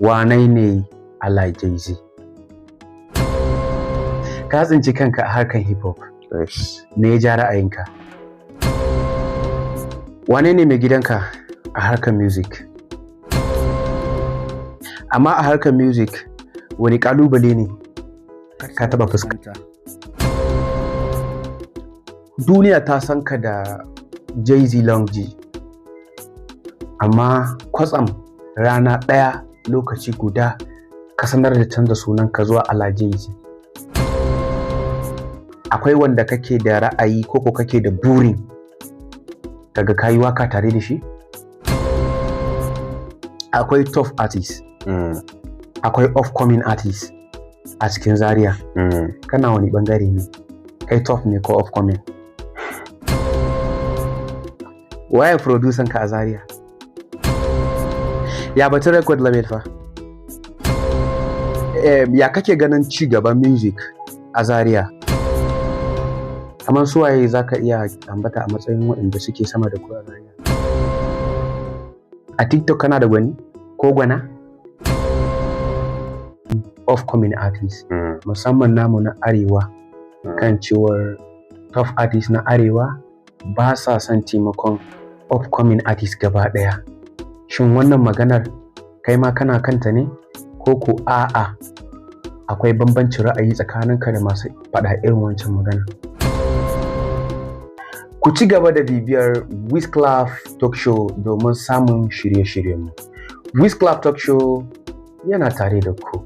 Wane ne Ala Jay-Z? Ka tsinci kanka a harkar hip hop. Yes. Me ya ja ra'ayinka? Wane ne mai gidanka a harkar music? Amma a harkar music, wani kalubale ne ka taba fuskanta? Duniya ta san ka da Jay-Z Long G. Amma kwatsam rana ɗaya, lokaci guda, ka sanar da canza sunanka zuwa Ala Jay-Z. Akwai wanda kake da ra'ayi ko kake da burin kaga kayi waka tare da shi? Akwai top artist, akwai upcoming artist a cikin Zaria. Kana wani bangare ne? Kai top ne ko upcoming? Waye producer ka a Zaria? Ya batun record label fa? Ya kake ganin ci gaban music a Zaria? Kamar su waye za ka iya ambata a matsayin waɗanda suke sama da ku a Zaria? A TikTok kana da gwani ko gwana? Upcoming artist, musamman namu na arewa, kan cewar top artist na arewa ba sa son taimakon upcoming artist gaba ɗaya. Shin wannan maganar kai ma kana kanta ne, ko ko a'a, akwai bambancin ra'ayi tsakaninka da masu faɗa irin wancan magana? Ku ci gaba da bibiyar Wizclaf Talk Show domin samun shirye-shiryenmu. Wizclaf Talk Show yana tare da ku.